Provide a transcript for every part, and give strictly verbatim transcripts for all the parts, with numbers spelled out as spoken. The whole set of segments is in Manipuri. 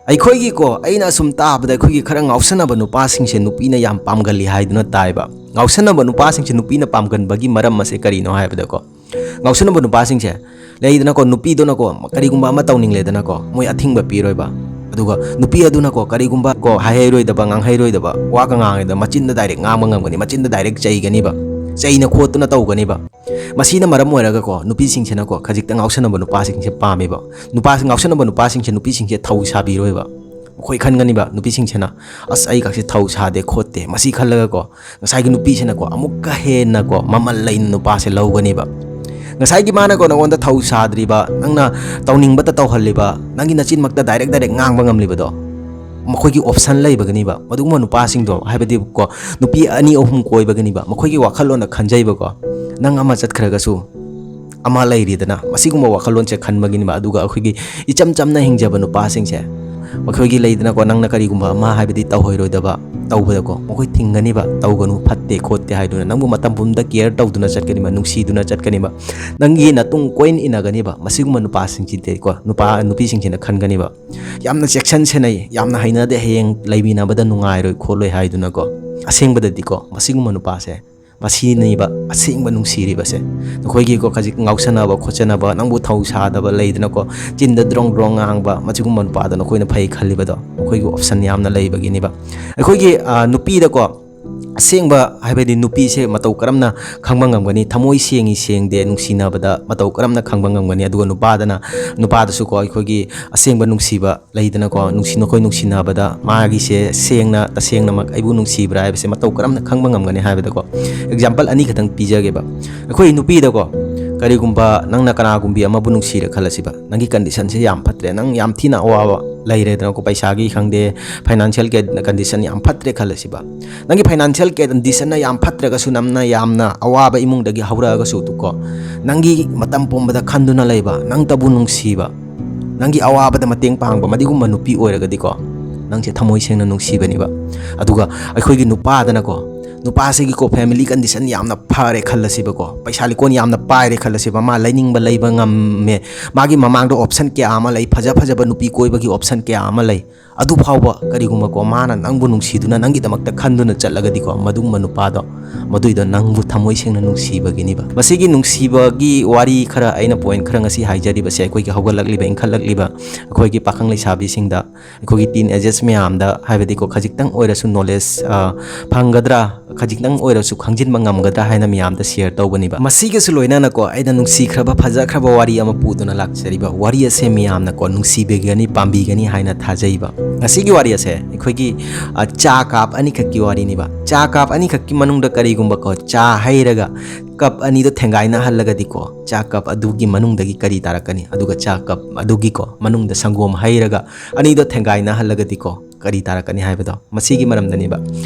ꯑꯩꯈꯣꯏꯒꯤꯀꯣ, ꯑꯩꯅ ꯑꯁꯨꯝ ꯇꯥꯕꯗ, ꯑꯩꯈꯣꯏꯒꯤ ꯈꯔ ꯉꯥꯎꯁꯟꯅꯕ ꯅꯨꯄꯥꯁꯤꯡꯁꯦ ꯅꯨꯄꯤꯅ ꯌꯥꯝ ꯄꯥꯝꯒꯜꯂꯤ ꯍꯥꯏꯗꯨꯅ ꯇꯥꯏꯕ꯫ ꯉꯥꯎꯁꯟꯅꯕ ꯅꯨꯄꯥꯁꯤꯡꯁꯦ ꯅꯨꯄꯤꯅ ꯄꯥꯝꯒꯟꯕꯒꯤ ꯃꯔꯝ ꯑꯁꯦ ꯀꯔꯤꯅꯣ ꯍꯥꯏꯕꯗꯀꯣ, ꯉꯥꯎꯁꯟꯅꯕ ꯅꯨꯄꯥꯁꯤꯡꯁꯦ ꯂꯩꯗꯅꯀꯣ, ꯅꯨꯄꯤꯗꯨꯅꯀꯣ ꯀꯔꯤꯒꯨꯝꯕ ꯑꯃ ꯇꯧꯅꯤꯡꯂꯦꯗꯅꯀꯣ, ꯃꯣꯏ ꯑꯊꯤꯡꯕ ꯄꯤꯔꯣꯏꯕ꯫ ꯑꯗꯨꯒ ꯅꯨꯄꯤ ꯑꯗꯨꯅꯀꯣ ꯀꯔꯤꯒꯨꯝꯕ ꯀꯣ ꯍꯥꯏꯍꯩꯔꯣꯏꯗꯕ, ꯉꯥꯡꯍꯩꯔꯣꯏꯗꯕ ꯋꯥꯒ ꯉꯥꯡꯉꯦꯗ, ꯃꯆꯤꯟꯗ ꯗꯥꯏꯔꯦꯛ ꯉꯥꯡꯕ ꯉꯝꯒꯅꯤ, ꯃꯆꯤꯟꯗ ꯗꯥꯏꯔꯦꯛ ꯆꯩꯒꯅꯤꯕ, ꯆꯩꯅ ꯈꯣꯠꯇꯨꯅ ꯇꯧꯒꯅꯤꯕ꯫ ꯃꯁꯤꯅ ꯃꯔꯝ ꯑꯣꯏꯔꯒꯀꯣ, ꯅꯨꯄꯤꯁꯤꯡꯁꯤꯅꯀꯣ ꯈꯖꯤꯛꯇ ꯉꯥꯎꯁꯟꯅꯕ ꯅꯨꯄꯥꯁꯤꯡꯁꯦ ꯄꯥꯝꯃꯦꯕ꯫ ꯅꯨꯄꯥ ꯉꯥꯎꯁꯟꯅꯕ ꯅꯨꯄꯥꯁꯤꯡꯁꯦ ꯅꯨꯄꯤꯁꯤꯡꯁꯦ ꯊꯧ ꯁꯥꯕꯤꯔꯣꯏꯕ꯫ ꯃꯈꯣꯏ ꯈꯟꯒꯅꯤꯕ ꯅꯨꯄꯤꯁꯤꯡꯁꯤꯅ, "ꯑꯁ, ꯑꯩꯒꯁꯦ ꯊꯧ ꯁꯥꯗꯦ ꯈꯣꯠꯇꯦ", ꯃꯁꯤ ꯈꯜꯂꯒꯀꯣ, ꯉꯁꯥꯏꯒꯤ ꯅꯨꯄꯤꯁꯤꯅꯀꯣ ꯑꯃꯨꯛꯀ ꯍꯦꯟꯅꯀꯣ ꯃꯃꯜ ꯂꯩꯅ ꯅꯨꯄꯥꯁꯦ ꯂꯧꯒꯅꯤꯕ꯫ ꯉꯁꯥꯏꯒꯤ ꯃꯥꯅꯀꯣ ꯅꯉꯣꯟꯗ ꯊꯧ ꯁꯥꯗ꯭ꯔꯤꯕ, ꯅꯪꯅ ꯇꯧꯅꯤꯡꯕꯇ ꯇꯧꯍꯜꯂꯤꯕ, ꯅꯪꯒꯤ ꯅꯆꯤꯟꯃꯛꯇ ꯗꯥꯏꯔꯦꯛ ꯗꯥꯏꯔꯦꯛ ꯉꯥꯡꯕ ꯉꯝꯂꯤꯕꯗꯣ, ꯃꯈꯣꯏꯒꯤ ꯑꯣꯞꯁꯟ ꯂꯩꯕꯒꯅꯤꯕ꯫ ꯃꯗꯨꯒꯨꯝꯕ ꯅꯨꯄꯥꯁꯤꯡꯗꯣ, ꯍꯥꯏꯕꯗꯤ ꯀꯣ, ꯅꯨꯄꯤ ꯑꯅꯤ ꯑꯍꯨꯝ ꯀꯣꯏꯕꯒꯅꯤꯕ, ꯃꯈꯣꯏꯒꯤ ꯋꯥꯈꯜꯂꯣꯟꯗ ꯈꯟꯖꯩꯕꯀꯣ, ꯅꯪ ꯑꯃ ꯆꯠꯈ꯭ꯔꯒꯁꯨ ꯑꯃ ꯂꯩꯔꯤꯗꯅ, ꯃꯁꯤꯒꯨꯝꯕ ꯋꯥꯈꯜꯂꯣꯟꯁꯦ ꯈꯟꯕꯒꯤꯅꯤꯕ꯫ ꯑꯗꯨꯒ ꯑꯩꯈꯣꯏꯒꯤ ꯏꯆꯝ ꯆꯝꯅ ꯍꯤꯡꯖꯕ ꯅꯨꯄꯥꯁꯤꯡꯁꯦ, ꯃꯈꯣꯏꯒꯤ ꯂꯩꯗꯅꯀꯣ, ꯅꯪꯅ ꯀꯔꯤꯒꯨꯝꯕ ꯑꯃ ꯍꯥꯏꯕꯗꯤ ꯇꯧꯍꯩꯔꯣꯏꯗꯕ ꯇꯧꯕꯗꯀꯣ, ꯃꯈꯣꯏ ꯊꯤꯡꯒꯅꯤꯕ, "ꯇꯧꯒꯅꯨ, ꯐꯠꯇꯦ ꯈꯣꯠꯇꯦ" ꯍꯥꯏꯗꯨꯅ꯫ ꯅꯪꯕꯨ ꯃꯇꯝ ꯄꯨꯝꯕꯗ ꯀꯦꯌꯔ ꯇꯧꯗꯨꯅ ꯆꯠꯀꯅꯤꯕ, ꯅꯨꯡꯁꯤꯗꯨꯅ ꯆꯠꯀꯅꯤꯕ꯫ ꯅꯪꯒꯤ ꯅꯇꯨꯡ ꯀꯣꯏꯅ ꯏꯟꯅꯒꯅꯤꯕ꯫ ꯃꯁꯤꯒꯨꯝꯕ ꯅꯨꯄꯥꯁꯤꯡꯁꯤꯗꯤꯀꯣ, ꯅꯨꯄꯥ, ꯅꯨꯄꯤꯁꯤꯡꯁꯤꯅ ꯈꯟꯒꯅꯤꯕ, "ꯌꯥꯝꯅ ꯆꯦꯛꯁꯤꯟ ꯁꯦꯟꯅꯩ, ꯌꯥꯝꯅ ꯍꯩꯅꯗꯦ, ꯍꯌꯦꯡ ꯂꯩꯃꯤꯟꯅꯕꯗ ꯅꯨꯡꯉꯥꯏꯔꯣꯏ ꯈꯣꯠꯂꯣꯏ" ꯍꯥꯏꯗꯨꯅꯀꯣ꯫ ꯑꯁꯦꯡꯕꯗꯗꯤꯀꯣ, ꯃꯁꯤꯒꯨꯝꯕ ꯅꯨꯄꯥꯁꯦ, ꯃꯁꯤꯅꯦꯕ ꯑꯁꯦꯡꯕ ꯅꯨꯡꯁꯤꯔꯤꯕꯁꯦ꯫ ꯅꯈꯣꯏꯒꯤꯀꯣ ꯈꯖꯤꯛ ꯉꯥꯎꯁꯟꯅꯕ ꯈꯣꯠꯆꯟꯅꯕ, ꯅꯪꯕꯨ ꯊꯧ ꯁꯥꯗꯕ ꯂꯩꯗꯅꯀꯣ, ꯆꯤꯟꯗ ꯗ꯭ꯔꯣꯡ ꯗ꯭ꯔꯣꯡ ꯉꯥꯡꯕ, ꯃꯁꯤꯒꯨꯝꯕ ꯅꯨꯄꯥꯗꯣ ꯅꯈꯣꯏꯅ ꯐꯩ ꯈꯜꯂꯤꯕꯗꯣ, ꯃꯈꯣꯏꯒꯤ ꯑꯣꯞꯁꯟ ꯌꯥꯝꯅ ꯂꯩꯕꯒꯤꯅꯦꯕ꯫ ꯑꯩꯈꯣꯏꯒꯤ, ꯑ, ꯅꯨꯄꯤꯗꯀꯣ, ꯑꯁꯦꯡꯕ ꯍꯥꯏꯕꯗꯤ ꯅꯨꯄꯤꯁꯦ ꯃꯇꯧ ꯀꯔꯝꯅ ꯈꯪꯕ ꯉꯝꯒꯅꯤ? ꯊꯃꯣꯏ ꯁꯦꯡꯉꯤ ꯁꯦꯡꯗꯦ ꯅꯨꯡꯁꯤꯅꯕꯗ ꯃꯇꯧ ꯀꯔꯝꯅ ꯈꯪꯕ ꯉꯝꯒꯅꯤ? ꯑꯗꯨꯒ ꯅꯨꯄꯥꯗꯅ, ꯅꯨꯄꯥꯗꯁꯨꯀꯣ ꯑꯩꯈꯣꯏꯒꯤ ꯑꯁꯦꯡꯕ ꯅꯨꯡꯁꯤꯕ ꯂꯩꯗꯅꯀꯣ, ꯅꯨꯡꯁꯤ-, ꯅꯈꯣꯏ ꯅꯨꯡꯁꯤꯅꯕꯗ ꯃꯥꯒꯤꯁꯦ ꯁꯦꯡꯅ, ꯇꯁꯦꯡꯅꯃꯛ ꯑꯩꯕꯨ ꯅꯨꯡꯁꯤꯕ꯭ꯔꯥ ꯍꯥꯏꯕꯁꯦ ꯃꯇꯧ ꯀꯔꯝꯅ ꯈꯪꯕ ꯉꯝꯒꯅꯤ ꯍꯥꯏꯕꯗꯀꯣ, ꯑꯦꯛꯖꯥꯝꯄꯜ ꯑꯅꯤꯈꯛꯇꯪ ꯄꯤꯖꯒꯦꯕ꯫ ꯑꯩꯈꯣꯏ ꯅꯨꯄꯤꯗꯀꯣ, ꯀꯔꯤꯒꯨꯝꯕ ꯅꯪꯅ ꯀꯅꯥꯒꯨꯝꯕꯤ ꯑꯃꯕꯨ ꯅꯨꯡꯁꯤꯔꯦ ꯈꯜꯂꯁꯤꯕ, ꯅꯪꯒꯤ ꯀꯟꯗꯤꯁꯟꯁꯦ ꯌꯥꯝ ꯐꯠꯇ꯭ꯔꯦ, ꯅꯪ ꯌꯥꯝ ꯊꯤꯅ ꯑꯋꯥꯕ ꯂꯩꯔꯦꯗꯅꯀꯣ, ꯄꯩꯁꯥꯒꯤ ꯈꯪꯗꯦ, ꯐꯥꯏꯅꯥꯟꯁꯤꯌꯦꯜ ꯀꯟꯗꯤꯁꯟ ꯌꯥꯝ ꯐꯠꯇ꯭ꯔꯦ ꯈꯜꯂꯁꯤꯕ꯫ ꯅꯪꯒꯤ ꯐꯥꯏꯅꯥꯟꯁꯤꯌꯦꯜ ꯀꯟꯗꯤꯁꯟꯅ ꯌꯥꯝ ꯐꯠꯇ꯭ꯔꯒꯁꯨ, ꯅꯝꯅ ꯌꯥꯝꯅ ꯑꯋꯥꯕ ꯏꯃꯨꯡꯗꯒꯤ ꯍꯧꯔꯛꯑꯒꯁꯨ ꯀꯣ, ꯅꯪꯒꯤ ꯃꯇꯝ ꯄꯨꯝꯕꯗ ꯈꯟꯗꯨꯅ ꯂꯩꯕ, ꯅꯪꯇꯕꯨ ꯅꯨꯡꯁꯤꯕ, ꯅꯪꯒꯤ ꯑꯋꯥꯕꯗ ꯃꯇꯦꯡ ꯄꯥꯡꯕ, ꯃꯗꯨꯒꯨꯝꯕ ꯅꯨꯄꯤ ꯑꯣꯏꯔꯒꯗꯤꯀꯣ, ꯅꯪꯁꯦ ꯊꯃꯣꯏ ꯁꯦꯡꯅ ꯅꯨꯡꯁꯤꯕꯅꯦꯕ꯫ ꯑꯗꯨꯒ ꯑꯩꯈꯣꯏꯒꯤ ꯅꯨꯄꯥꯗꯅꯀꯣ, ꯅꯨꯄꯥꯁꯤꯒꯤꯀꯣ family condition ꯌꯥꯝꯅ ꯐꯔꯦ ꯈꯜꯂꯁꯤꯕꯀꯣ, ꯄꯩꯁꯥ ꯂꯤꯀꯣꯟ ꯌꯥꯝꯅ ꯄꯥꯏꯔꯦ ꯈꯜꯂꯁꯤꯕ, ꯃꯥ ꯂꯩꯅꯤꯡꯕ ꯂꯩꯕ ꯉꯝꯃꯦ, ꯃꯥꯒꯤ ꯃꯃꯥꯡꯗ option ꯀꯌꯥ ꯑꯃ ꯂꯩ, ꯐꯖ ꯐꯖꯕ ꯅꯨꯄꯤ ꯀꯣꯏꯕꯒꯤ option ꯀꯌꯥ ꯑꯃ ꯂꯩ꯫ ꯑꯗꯨ ꯐꯥꯎꯕ ꯀꯔꯤꯒꯨꯝꯕꯀꯣ ꯃꯥꯅ ꯅꯪꯕꯨ ꯅꯨꯡꯁꯤꯗꯨꯅ, ꯅꯪꯒꯤꯗꯃꯛꯇ ꯈꯟꯗꯨꯅ ꯆꯠꯂꯒꯗꯤꯀꯣ, ꯃꯗꯨꯒꯨꯝꯕ ꯅꯨꯄꯥꯗꯣ, ꯃꯗꯨꯏꯗꯣ ꯅꯪꯕꯨ ꯊꯃꯣꯏ ꯁꯦꯡꯅ ꯅꯨꯡꯁꯤꯕꯒꯤꯅꯤꯕ꯫ ꯃꯁꯤꯒꯤ ꯅꯨꯡꯁꯤꯕꯒꯤ ꯋꯥꯔꯤ ꯈꯔ, ꯑꯩꯅ point ꯈꯔ ꯉꯁꯤ ꯍꯥꯏꯖꯔꯤꯕꯁꯦ, ꯑꯩꯈꯣꯏꯒꯤ ꯍꯧꯒꯠꯂꯛꯂꯤꯕ, ꯏꯟꯈꯠꯂꯛꯂꯤꯕ ꯑꯩꯈꯣꯏꯒꯤ ꯄꯥꯈꯪ ꯂꯩꯁꯥꯕꯤꯁꯤꯡꯗ, ꯑꯩꯈꯣꯏꯒꯤ teenagers ꯃꯌꯥꯝꯗ, ꯍꯥꯏꯕꯗꯤꯀꯣ, ꯈꯖꯤꯛꯇꯪ ꯑꯣꯏꯔꯁꯨ knowledge, ꯑ, ꯐꯪꯒꯗ꯭ꯔꯥ, ꯈꯖꯤꯛꯇꯪ ꯑꯣꯏꯔꯁꯨ ꯈꯪꯖꯤꯟꯕ ꯉꯝꯒꯗ꯭ꯔꯥ ꯍꯥꯏꯅ ꯃꯌꯥꯝꯗ share ꯇꯧꯕꯅꯤꯕ꯫ ꯃꯁꯤꯒꯁꯨ ꯂꯣꯏꯅꯅꯀꯣ, ꯑꯩꯅ ꯅꯨꯡꯁꯤꯈ꯭ꯔꯕ, ꯐꯖꯈ꯭ꯔꯕ ꯋꯥꯔꯤ ꯑꯃ ꯄꯨꯗꯨꯅ ꯂꯥꯛꯆꯔꯤꯕ꯫ ꯋꯥꯔꯤ ꯑꯁꯦ ꯃꯤꯌꯥꯝꯅꯀꯣ ꯅꯨꯡꯁꯤꯕꯤꯒꯅꯤ, ꯄꯥꯝꯕꯤꯒꯅꯤ ꯍꯥꯏꯅ ꯊꯥꯖꯩꯕ꯫ ꯉꯁꯤꯒꯤ ꯋꯥꯔꯤ ꯑꯁꯦ ꯑꯩꯈꯣꯏꯒꯤ, ꯑ, ꯆꯥ cup ꯑꯅꯤꯈꯛꯀꯤ ꯋꯥꯔꯤꯅꯤꯕ꯫ ꯆꯥ cup ꯑꯅꯤꯈꯛꯀꯤ ꯃꯅꯨꯡꯗ ꯀꯔꯤꯒꯨꯝꯕꯀꯣ, ꯆꯥ ꯍꯩꯔꯒ cup ꯑꯅꯤꯗꯣ ꯊꯦꯡꯒꯥꯏꯅꯍꯜꯂꯒꯗꯤꯀꯣ, ꯆꯥ cup ꯑꯗꯨꯒꯤ ꯃꯅꯨꯡꯗꯒꯤ ꯀꯔꯤ ꯇꯥꯔꯛꯀꯅꯤ? ꯑꯗꯨꯒ ꯆꯥ cup ꯑꯗꯨꯒꯤꯀꯣ ꯃꯅꯨꯡꯗ ꯁꯪꯒꯣꯝ ꯍꯩꯔꯒ ꯑꯅꯤꯗꯣ ꯊꯦꯡꯒꯥꯏꯅꯍꯜꯂꯒꯗꯤꯀꯣ, ꯀꯔꯤ ꯇꯥꯔꯛꯀꯅꯤ ꯍꯥꯏꯕꯗꯣ, ꯃꯁꯤꯒꯤ ꯃꯔꯝꯗꯅꯦꯕ꯫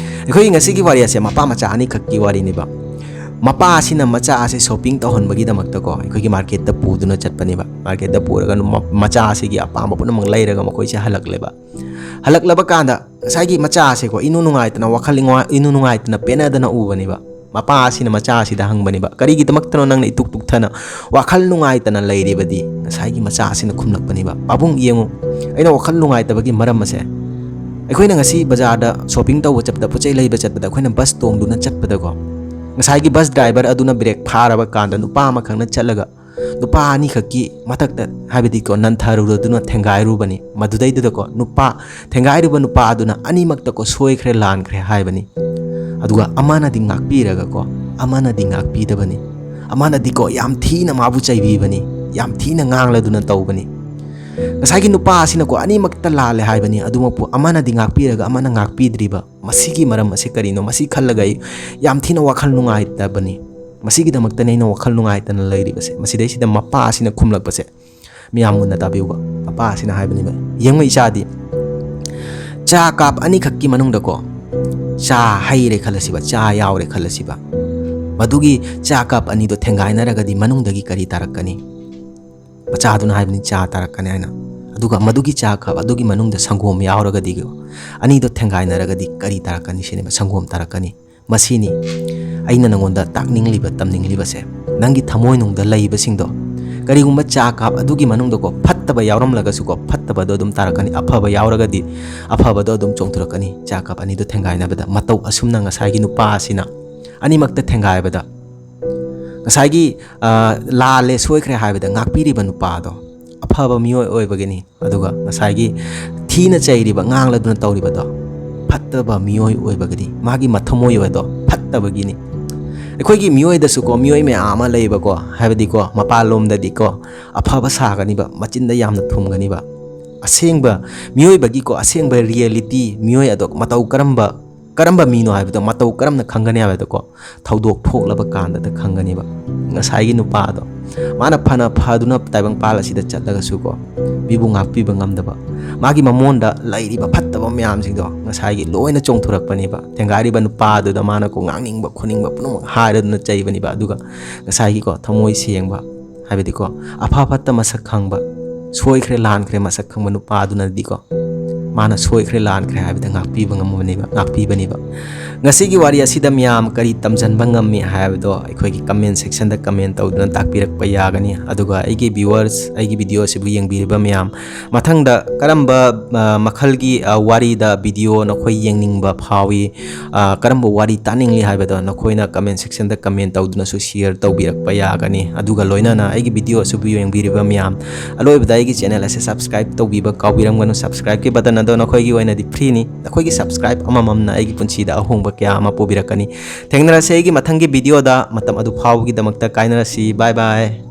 ꯑꯩꯈꯣꯏꯒꯤ ꯉꯁꯤꯒꯤ ꯋꯥꯔꯤ ꯑꯁꯦ ꯃꯄꯥ ꯃꯆꯥ ꯑꯅꯤꯈꯛꯀꯤ ꯋꯥꯔꯤꯅꯦꯕ꯫ ꯃꯄꯥ ꯑꯁꯤꯅ ꯃꯆꯥ ꯑꯁꯦ shopping ꯇꯧꯍꯟꯕꯒꯤꯗꯃꯛꯇꯀꯣ, ꯑꯩꯈꯣꯏꯒꯤ marketꯇ ꯄꯨꯗꯨꯅ ꯆꯠꯄꯅꯦꯕ꯫ Marketꯇ ꯄꯨꯔꯒ ꯃ-, ꯃꯆꯥ ꯑꯁꯤꯒꯤ ꯑꯄꯥꯝꯕ ꯄꯨꯝꯅꯃꯛ ꯂꯩꯔꯒ ꯃꯈꯣꯏꯁꯦ ꯍꯜꯂꯛꯂꯦꯕ꯫ ꯍꯜꯂꯛꯂꯕ ꯀꯥꯟꯗ ꯉꯁꯥꯏꯒꯤ ꯃꯆꯥ ꯑꯁꯦꯀꯣ, ꯏꯅꯨ ꯅꯨꯡꯉꯥꯏꯇꯅ, ꯋꯥꯈꯜ ꯏꯅꯨꯡꯉꯥꯏ-, ꯏꯅꯨ ꯅꯨꯡꯉꯥꯏꯇꯅ ꯄꯦꯟꯅꯗꯅ ꯎꯕꯅꯦꯕ꯫ ꯃꯄꯥ ꯑꯁꯤꯅ ꯃꯆꯥ ꯑꯁꯤꯗ ꯍꯪꯕꯅꯦꯕ, "ꯀꯔꯤꯒꯤꯗꯃꯛꯇꯅꯣ ꯅꯪꯅ ꯏꯇꯨꯛ ꯇꯨꯛꯊꯅ ꯋꯥꯈꯜ ꯅꯨꯡꯉꯥꯏꯇꯅ ꯂꯩꯔꯤꯕꯗꯤ?" ꯉꯁꯥꯏꯒꯤ ꯃꯆꯥ ꯑꯁꯤꯅ ꯈꯨꯝꯂꯛꯄꯅꯦꯕ, "ꯄꯥꯕꯨꯡ, ꯌꯦꯡꯉꯨ, ꯑꯩꯅ ꯋꯥꯈꯜ ꯅꯨꯡꯉꯥꯏꯇꯕꯒꯤ ꯃꯔꯝ ꯑꯁꯦ, ꯑꯩꯈꯣꯏꯅ ꯉꯁꯤ ꯕꯖꯥꯔꯗ shopping ꯇꯧꯕ ꯆꯠꯄꯗ, ꯄꯣꯠ ꯆꯩ ꯂꯩꯕ ꯆꯠꯄꯗ ꯑꯩꯈꯣꯏꯅ bus ꯇꯣꯡꯗꯨꯅ ꯆꯠꯄꯗꯀꯣ, ꯉꯁꯥꯏꯒꯤ bus driver ꯑꯗꯨꯅ brake ꯐꯥꯔꯕ ꯀꯥꯟꯗ ꯅꯨꯄꯥ ꯑꯃꯈꯛꯅ ꯆꯠꯂꯒ ꯅꯨꯄꯥ ꯑꯅꯤꯈꯛꯀꯤ ꯃꯊꯛꯇ, ꯍꯥꯏꯕꯗꯤꯀꯣ, ꯅꯟꯊꯔꯨꯔꯗꯨꯅ ꯊꯦꯡꯒꯥꯏꯔꯨꯕꯅꯤ꯫ ꯃꯗꯨꯗꯩꯗꯨꯗꯀꯣ, ꯅꯨꯄꯥ, ꯊꯦꯡꯒꯥꯏꯔꯨꯕ ꯅꯨꯄꯥ ꯑꯗꯨꯅ ꯑꯅꯤꯃꯛꯇꯀꯣ ꯁꯣꯏꯈ꯭ꯔꯦ, ꯂꯥꯟꯈ꯭ꯔꯦ ꯍꯥꯏꯕꯅꯤ꯫ ꯑꯗꯨꯒ ꯑꯃꯅꯗꯤ ꯉꯥꯛꯄꯤꯔꯒꯀꯣ, ꯑꯃꯅꯗꯤ ꯉꯥꯛꯄꯤꯗꯕꯅꯤ꯫ ꯑꯃꯅꯗꯤꯀꯣ ꯌꯥꯝ ꯊꯤꯅ ꯃꯥꯕꯨ ꯆꯩꯕꯤꯕꯅꯤ, ꯌꯥꯝ ꯊꯤꯅ ꯉꯥꯡꯂꯗꯨꯅ ꯇꯧꯕꯅꯤ꯫ ꯉꯁꯥꯏꯒꯤ ꯅꯨꯄꯥ ꯑꯁꯤꯅꯀꯣ ꯑꯅꯤꯃꯛꯇ ꯂꯥꯜꯂꯦ ꯍꯥꯏꯕꯅꯤ, ꯑꯗꯨꯃꯛꯄꯨ ꯑꯃꯅꯗꯤ ꯉꯥꯛꯄꯤꯔꯒ ꯑꯃꯅ ꯉꯥꯛꯄꯤꯗ꯭ꯔꯤꯕ꯫ ꯃꯁꯤꯒꯤ ꯃꯔꯝ ꯑꯁꯤ ꯀꯔꯤꯅꯣ? ꯃꯁꯤ ꯈꯜꯂꯒ ꯑꯩ ꯌꯥꯝ ꯊꯤꯅ ꯋꯥꯈꯜ ꯅꯨꯡꯉꯥꯏꯇꯕꯅꯤ꯫ ꯃꯁꯤꯒꯤꯗꯃꯛꯇꯅꯤ ꯑꯩꯅ ꯋꯥꯈꯜ ꯅꯨꯡꯉꯥꯏꯇꯅ ꯂꯩꯔꯤꯕꯁꯦ꯫ ꯃꯁꯤꯗꯩꯁꯤꯗ ꯃꯄꯥ ꯑꯁꯤꯅ ꯈꯨꯝꯂꯛꯄꯁꯦ, ꯃꯤꯌꯥꯝ ꯃꯨꯟꯅ ꯇꯥꯕꯤꯌꯨꯕ꯫ ꯃꯄꯥ ꯑꯁꯤꯅ ꯍꯥꯏꯕꯅꯦꯕ, "ꯌꯦꯡꯉꯨ ꯏꯆꯥꯗꯤ, ꯆꯥ cup ꯑꯅꯤꯈꯛꯀꯤ ꯃꯅꯨꯡꯗꯀꯣ, ꯆꯥ ꯍꯩꯔꯦ ꯈꯜꯂꯁꯤꯕ, ꯆꯥ ꯌꯥꯎꯔꯦ ꯈꯜꯂꯁꯤꯕ, ꯃꯗꯨꯒꯤ ꯆꯥ cup ꯑꯅꯤꯗꯣ ꯊꯦꯡꯒꯥꯏꯅꯔꯒꯗꯤ ꯃꯅꯨꯡꯗꯒꯤ ꯀꯔꯤ ꯇꯥꯔꯛꯀꯅꯤ?" ꯃꯆꯥꯗꯨꯅ ꯍꯥꯏꯕꯅꯤ, "ꯆꯥ ꯇꯥꯔꯛꯀꯅꯤ" ꯍꯥꯏꯅ꯫ ꯑꯗꯨꯒ ꯃꯗꯨꯒꯤ ꯆꯥ cup ꯑꯗꯨꯒꯤ ꯃꯅꯨꯡꯗ ꯁꯪꯒꯣꯝ ꯌꯥꯎꯔꯒꯗꯤ, ꯑꯅꯤꯗꯣ ꯊꯦꯡꯒꯥꯏꯅꯔꯒꯗꯤ ꯀꯔꯤ ꯇꯥꯔꯛꯀꯅꯤ ꯁꯤꯅꯦꯕ, ꯁꯪꯒꯣꯝ ꯇꯥꯔꯛꯀꯅꯤ꯫ ꯃꯁꯤꯅꯤ ꯑꯩꯅ ꯅꯉꯣꯟꯗ ꯇꯥꯛꯅꯤꯡꯂꯤꯕ, ꯇꯝꯅꯤꯡꯂꯤꯕꯁꯦ꯫ ꯅꯪꯒꯤ ꯊꯃꯣꯏꯅꯨꯡꯗ ꯂꯩꯕꯁꯤꯡꯗꯣ, ꯀꯔꯤꯒꯨꯝꯕ ꯆꯥ ꯀꯞ ꯑꯗꯨꯒꯤ ꯃꯅꯨꯡꯗꯀꯣ, ꯐꯠꯇꯕ ꯌꯥꯎꯔꯝꯂꯒꯁꯨꯀꯣ, ꯐꯠꯇꯕꯗꯣ ꯑꯗꯨꯝ ꯇꯥꯔꯛꯀꯅꯤ꯫ ꯑꯐꯕ ꯌꯥꯎꯔꯒꯗꯤ ꯑꯐꯕꯗꯣ ꯑꯗꯨꯝ ꯆꯣꯡꯊꯣꯔꯛꯀꯅꯤ꯫ ꯆꯥ ꯀꯞ ꯑꯅꯤꯗꯣ ꯊꯦꯡꯒꯥꯏꯅꯕꯗ ꯃꯇꯧ ꯑꯁꯨꯝꯅ ꯉꯁꯥꯏꯒꯤ ꯅꯨꯄꯥ ꯑꯁꯤꯅ ꯑꯅꯤꯃꯛꯇ ꯊꯦꯡꯒꯥꯏꯕꯗ, ꯉꯁꯥꯏꯒꯤ, ꯑ, ꯂꯥꯜꯂꯦ, ꯁꯣꯏꯈ꯭ꯔꯦ ꯍꯥꯏꯕꯗ ꯉꯥꯛꯄꯤꯔꯤꯕ ꯅꯨꯄꯥꯗꯣ ꯑꯐꯕ ꯃꯤꯑꯣꯏ ꯑꯣꯏꯕꯒꯤꯅꯤ꯫ ꯑꯗꯨꯒ ꯉꯁꯥꯏꯒꯤ ꯊꯤꯅ ꯆꯩꯔꯤꯕ, ꯉꯥꯡꯂꯗꯨꯅ ꯇꯧꯔꯤꯕꯗꯣ ꯐꯠꯇꯕ ꯃꯤꯑꯣꯏ ꯑꯣꯏꯕꯒꯤꯅꯤ꯫ ꯃꯥꯒꯤ ꯃꯊꯃꯣꯏ ꯑꯣꯏꯗꯣ ꯐꯠꯇꯕꯒꯤꯅꯤ꯫ ꯑꯩꯈꯣꯏꯒꯤ ꯃꯤꯑꯣꯏꯗꯁꯨꯀꯣ, ꯃꯤꯑꯣꯏ ꯃꯌꯥꯝ ꯑꯃ ꯂꯩꯌꯦꯕꯀꯣ, ꯍꯥꯏꯕꯗꯤꯀꯣ, ꯃꯄꯥꯟꯂꯣꯝꯗꯗꯤꯀꯣ, ꯑꯐꯕ ꯁꯥꯒꯅꯤꯕ, ꯃꯆꯤꯟꯗ ꯌꯥꯝꯅ ꯊꯨꯝꯒꯅꯤꯕ꯫ ꯑꯁꯦꯡꯕ ꯃꯤꯑꯣꯏꯕꯒꯤꯀꯣ, ꯑꯁꯦꯡꯕ ꯔꯤꯌꯦꯂꯤꯇꯤ, ꯃꯤꯑꯣꯏ ꯑꯗꯣ ꯃꯇꯧ ꯀꯔꯝꯕ, ꯀꯔꯝꯕ ꯃꯤꯅꯣ ꯍꯥꯏꯕꯗꯣ, ꯃꯇꯧ ꯀꯔꯝꯅ ꯈꯪꯒꯅꯤ ꯍꯥꯏꯕꯗꯀꯣ, ꯊꯧꯗꯣꯛ ꯊꯣꯛꯂꯕ ꯀꯥꯟꯗꯗ ꯈꯪꯒꯅꯦꯕ꯫ ꯉꯁꯥꯏꯒꯤ ꯅꯨꯄꯥꯗꯣ, ꯃꯥꯅ ꯐꯅ ꯐꯗꯨꯅ ꯇꯥꯏꯕꯪꯄꯥꯜ ꯑꯁꯤꯗ ꯆꯠꯂꯒꯁꯨꯀꯣ, ꯃꯤꯕꯨ ꯉꯥꯛꯄꯤꯕ ꯉꯝꯗꯕ, ꯃꯥꯒꯤ ꯃꯃꯣꯟꯗ ꯂꯩꯔꯤꯕ ꯐꯠꯇꯕ ꯃꯌꯥꯝꯁꯤꯡꯗꯣ ꯉꯁꯥꯏꯒꯤ ꯂꯣꯏꯅ ꯆꯣꯡꯊꯣꯔꯛꯄꯅꯦꯕ꯫ ꯊꯦꯡꯒꯥꯏꯔꯤꯕ ꯅꯨꯄꯥꯗꯨꯗ ꯃꯥꯅꯀꯣ, ꯉꯥꯡꯅꯤꯡꯕ ꯈꯣꯠꯅꯤꯡꯕ ꯄꯨꯝꯅꯃꯛ ꯍꯥꯏꯔꯗꯨꯅ ꯆꯩꯕꯅꯦꯕ꯫ ꯑꯗꯨꯒ ꯉꯁꯥꯏꯒꯤꯀꯣ, ꯊꯃꯣꯏ ꯁꯦꯡꯕ, ꯍꯥꯏꯕꯗꯤꯀꯣ, ꯑꯐ ꯐꯠꯇ ꯃꯁꯛ ꯈꯪꯕ, ꯁꯣꯏꯈ꯭ꯔꯦ ꯂꯥꯟꯈ꯭ꯔꯦ ꯃꯁꯛ ꯈꯪꯕ ꯅꯨꯄꯥꯗꯨꯅꯗꯤꯀꯣ, ꯃꯥꯅ ꯁꯣꯏꯈ꯭ꯔꯦ ꯂꯥꯟꯈ꯭ꯔꯦ ꯍꯥꯏꯕꯗ ꯉꯥꯛꯄꯤꯕ ꯉꯝꯕꯅꯦꯕ, ꯉꯥꯛꯄꯤꯕꯅꯦꯕ꯫ ꯉꯁꯤꯒꯤ ꯋꯥꯔꯤ ꯑꯁꯤꯗ ꯃꯌꯥꯝ ꯀꯔꯤ ꯇꯝꯁꯤꯟꯕ ꯉꯝꯃꯤ ꯍꯥꯏꯕꯗꯣ ꯑꯩꯈꯣꯏꯒꯤ comment section ꯗ comment ꯇꯧꯗꯨꯅ ꯇꯥꯛꯄꯤꯔꯛꯄ ꯌꯥꯒꯅꯤ꯫ ꯑꯗꯨꯒ ꯑꯩꯒꯤ viewers, ꯑꯩꯒꯤ video ꯑꯁꯤꯕꯨ ꯌꯦꯡꯕꯤꯔꯤꯕ ꯃꯌꯥꯝ, ꯃꯊꯪꯗ ꯀꯔꯝꯕ, ꯑ, ꯃꯈꯜꯒꯤ, ꯑ, ꯋꯥꯔꯤꯗ video ꯅꯈꯣꯏ ꯌꯦꯡꯅꯤꯡꯕ ꯐꯥꯎꯏ, ꯑ, ꯀꯔꯝꯕ ꯋꯥꯔꯤ ꯇꯥꯅꯤꯡꯂꯤ ꯍꯥꯏꯕꯗꯣ ꯅꯈꯣꯏꯅ comment section ꯗ comment ꯇꯧꯗꯨꯅꯁꯨ share ꯇꯧꯕꯤꯔꯛꯄ ꯌꯥꯒꯅꯤ꯫ ꯑꯗꯨꯒ ꯂꯣꯏꯅꯅ ꯑꯩꯒꯤ video ꯑꯁꯤꯕꯨ ꯌꯦꯡꯕꯤꯔꯤꯕ ꯃꯌꯥꯝ, ꯑꯂꯣꯏꯕꯗ ꯑꯩꯒꯤ channel ꯑꯁꯦ subscribe ꯇꯧꯕꯤꯕ ꯀꯥꯎꯕꯤꯔꯝꯒꯅꯨ꯫ Subscribe ꯀꯤ button ꯑꯗꯣ ꯅꯈꯣꯏꯒꯤ ꯑꯣꯏꯅꯗꯤ free ꯅꯤ꯫ ꯅꯈꯣꯏꯒꯤ subscribe ꯑꯃꯃꯝꯅ ꯑꯩꯒꯤ ꯄꯨꯟꯁꯤꯗ ꯑꯍꯣꯡꯕ ꯀꯌꯥ ꯑꯃ ꯄꯨꯕꯤꯔꯛꯀꯅꯤ꯫ ꯊꯦꯡꯅꯔꯁꯦ ꯑꯩꯒꯤ ꯃꯊꯪꯒꯤ video ꯗ꯫ ꯃꯇꯝ ꯑꯗꯨ ꯐꯥꯎꯕꯒꯤꯗꯃꯛꯇ ꯀꯥꯏꯅꯔꯁꯤ꯫ Bye bye꯫